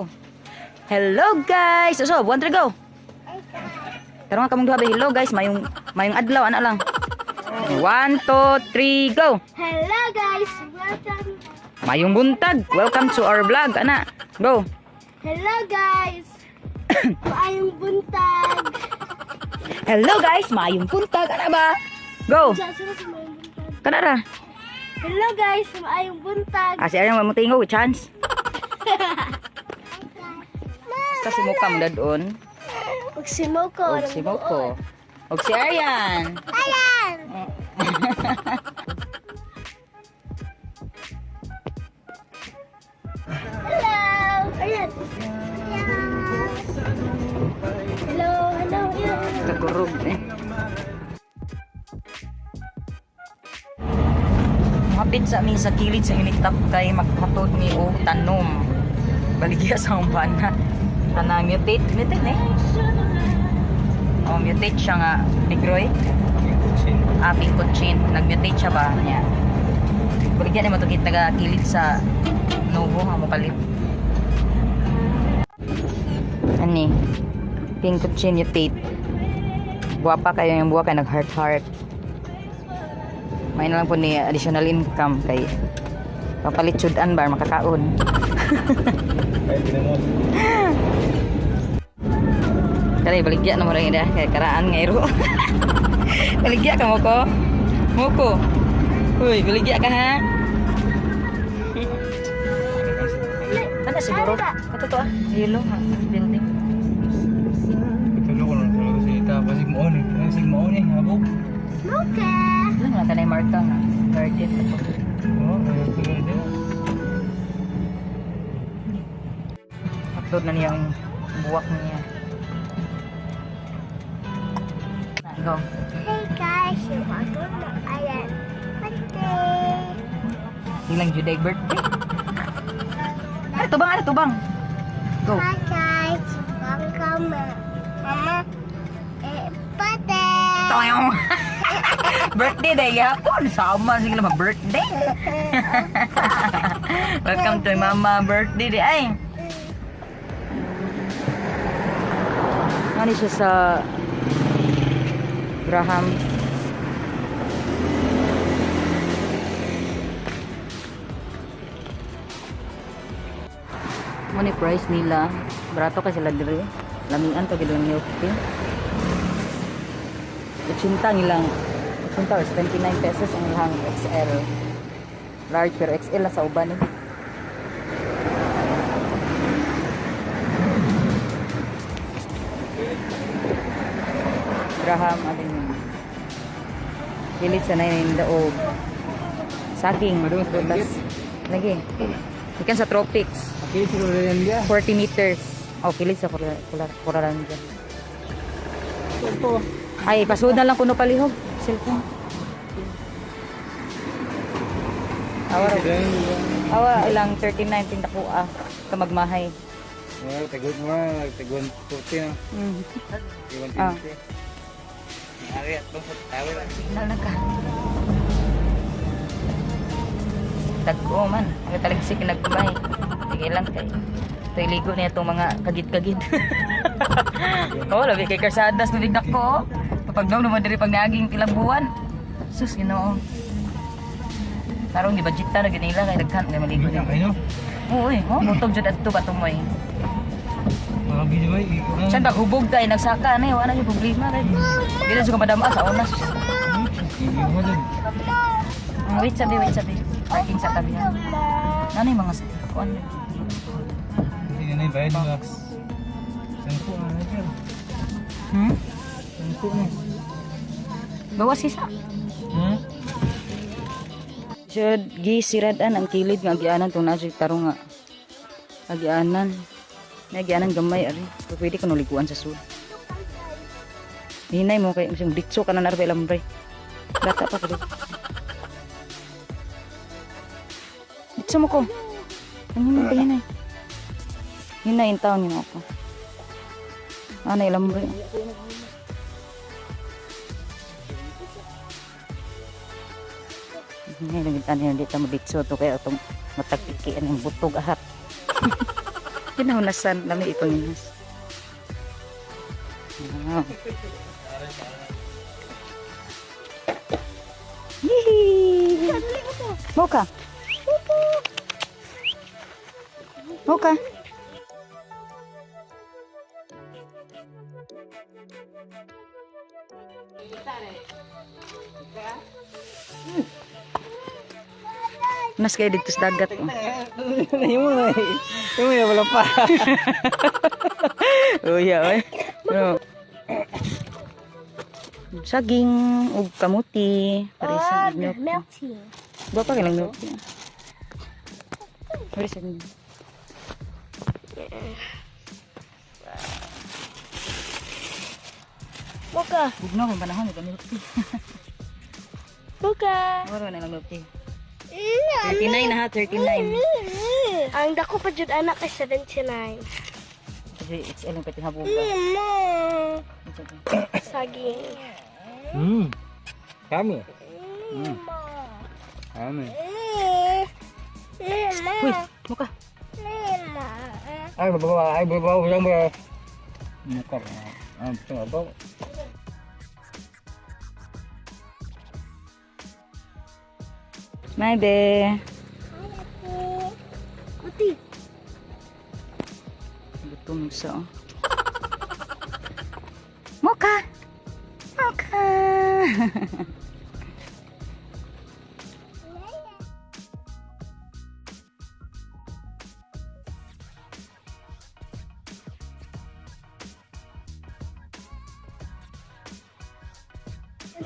Oh. Hello guys! So, one, three, go! Karon nga kamong duha ba? Hello guys, mayong mayong adlaw ana lang. One, two, three, go! Hello guys, welcome. Mayong buntag. Welcome to our vlog, ana. Go. Hello guys. Maayong buntag. Hello guys, mayong buntag ana ba? Go. Diyan sila sa maayong buntag. Kana ra. Hello guys, maayong buntag. Ah, si Arian mo tingog chance. Basta si Mocha mo dadon. Ug si Moko. Og si Moco. Og si Arian. Ayan. Hello. Ayan. Hello, hello. Ayan. Kagurog eh. Hapit sa amin sa kilid sa Unitap kay maghatod ni og tanom. Baligya sa akong bana. Kanang mutate, mutate eh. Oh, mutate siya nga negroy. Ah, pink kutsin. Nag-mutate siya ba niya? Baligya ni matugit taga kilid sa Novo nga mopalit. Ani? Pink kutsin mutate. Buwapa kayo yung buwa kay nag heart heart. May na lang po ni additional income kay papalit sudan bar makakaon. Ay, ginamos. Kare baligya na mo rin ida kay karaan nga iro. Baligya ka mo ko. Moko. Uy, baligya ka ha. Ano siguro? Kato ah. Yellow ha. Building. Tulo ko lang tulo sa ita. Basig mo ni, basig mo ni, habok. Mocha. Ano nga kanay marka nga. Garden to. Oh, ay tulo din. Upload na niya ang buwak niya. Na, go. Hey guys, welcome to Ayan. Birthday. Ilang Juday birthday. Ano tubang? Ano tubang? Go. Hi guys, welcome Mama. Eh, birthday. Toyong. Birthday day gihapon. Sama sige lang birthday. Welcome to mama birthday day ay. Ano siya sa Graham. Money price nila. Barato kasi sila diri. Lamian to gid ang milk tea. 80 ang ilang 80 or 79 pesos ang ilang XL. Large pero XL na sa uban eh. Graham Avenue. Pilit sa 99 daog. Saging, prutas. Lagi. Ikan sa tropics. Okay, siguro rin dia. 40 meters. Oh, pilit sa Coralandia. Ito. Ay, pasud na lang kuno palihog. Cellphone. Awa, awa ilang 39 tinda ko ah. Kamagmahay. Well, tagod mo, tagod 40 na. Tagod Ah. 20. Ari at bang sa tower. Signal na ka. Tag-o man. Ang taligsik nagkumay. Sige lang kay. Ito'y ligo niya itong mga kagit-kagit. Oh, labi kay Karsadas tubig nako. Kapag daw naman diri pag naaging ilang buwan. Sus, Ginoo. Karong di budget ta na ganila kay daghan kay maligo Ganyan niya. kayo. Oo eh, oh, butog jud adto ba tumoy. Mga video ba? Siyan ba hubog kay nagsaka na eh, wala na yung problema kay. Dili sa madama sa unas. Hindi mo dun. Wait sabi, wait sabi. Parking sa tabi. Ano yung mga kuan? Hindi na yung bayad mo. Saan po na dyan? Hmm? Saan po na? Bawas isa. Hmm? Should gisiradan ang kilid nga agianan tong nasa tarong nga. Agianan. May agianan gamay ari. Pero pwede ka nuliguan sa sud. Hinay mo kay masing ditso ka na narbe lambre. Bata pa ko. Ditso mo ko. Ang hinay pa hinay. Hinay in taon niyo ako. Ano ilambre? Hinay lang ano dito mo ditso to kaya itong matagpikian ang butog ahat. Hinahunasan, lami ipanginas. Wow. Yee! Mocha. Mocha. Mas kayo dito sa dagat. Oh. Yung mo na eh. Yung mo na wala pa. Uya, oy. No. Saging ug kamuti, para sa milk. Milk tea. Ba pa kailang milk tea. Para sa milk. Mocha. Bugno kay panahon ito milk tea. Mocha. Wala na lang milk tea. 39 na ha, 39. Ang dako pa jud anak kay 79. Kasi XL ang pati habuga. Saging. Kami. Kami. Uy, muka. Ay, baba, ay, baba, baba, baba. Mukha ba? Ah, baba. My be. Ati. Gutom sa. Oh. Mocha. Mocha.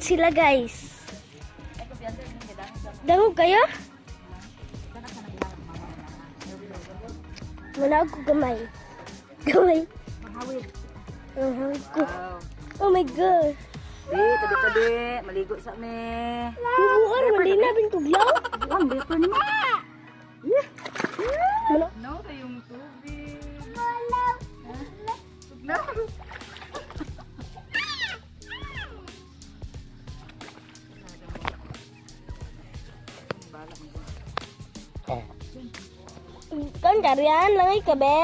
Sila guys. Dangog kayo? Wala ako gamay. Gamay. Mahawid ko. Oh my God. Di, tabi-tabi. Maligo sa me. Bubuan, wala na bintuglaw. Buwan, beto ni mo. Wala. No, kayong tubig. Wala. No. Ah. Kan karian, langay ka be?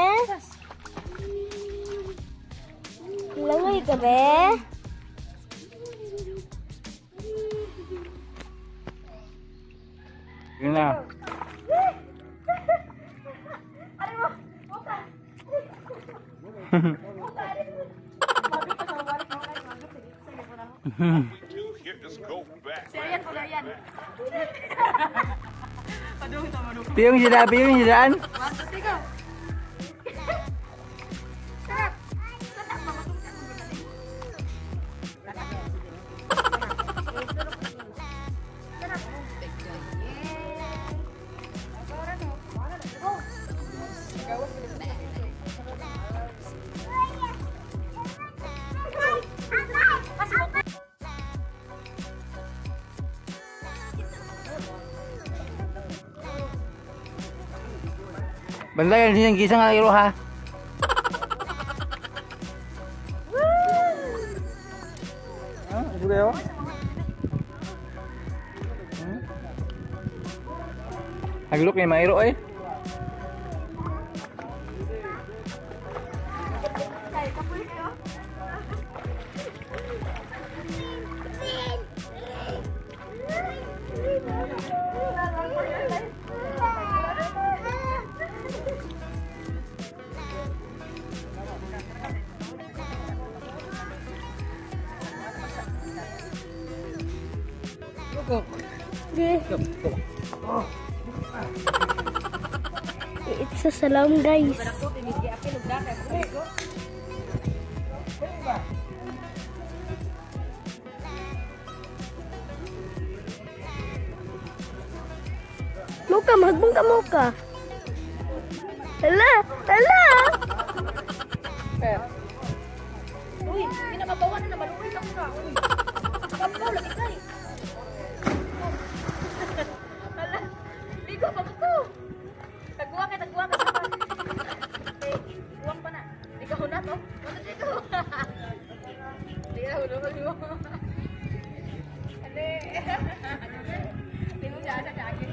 Langay ka be? Yun na. Piyong sila, piyong silaan. Bantayan siyang gisa nga iro ha. Ah, ito kayo? Hmm? Haglok ni Mairo eh. Di. It's a salam guys. Mocha, magbang ka mocha. Hala, hala. Uy, pinakabawa na naman. Uy, ka. Uy. Kapaw lagi kay. Hala, ligo pa ko. Tagwa ka, tagwa ka. Eh, uwang pa na. Ikaw na to. Ano dito? Di ka hulo mo. Ale. Di mo siya sa akin.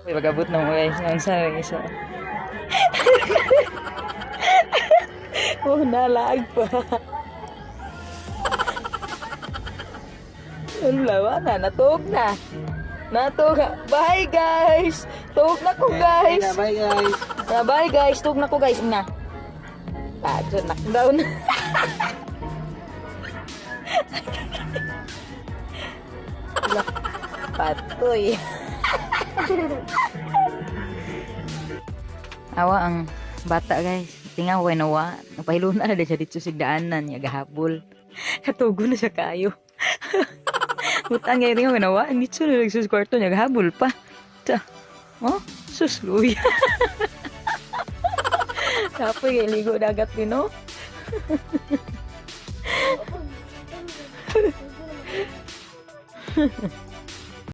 Uy, pag-abot na mo guys. Ang sa isa. Oh, nalaag pa. Wala na, natuog na. Natuog. Bye guys! Tuog na ko guys! Bye guys. Ah, bye guys, tuog na ko guys. Na. Padyo, knockdown. Patoy. Awa ang bata guys. Tingaw kay nawa. Napahiluna na siya dito sa daanan niya gahabol. Katugo na siya kayo. Butang ngayon tingaw kay nawa. Dito na lang sa kwarto niya gahabol pa. Ta. Oh, sus luya. Kapoy kay ligo dagat din no.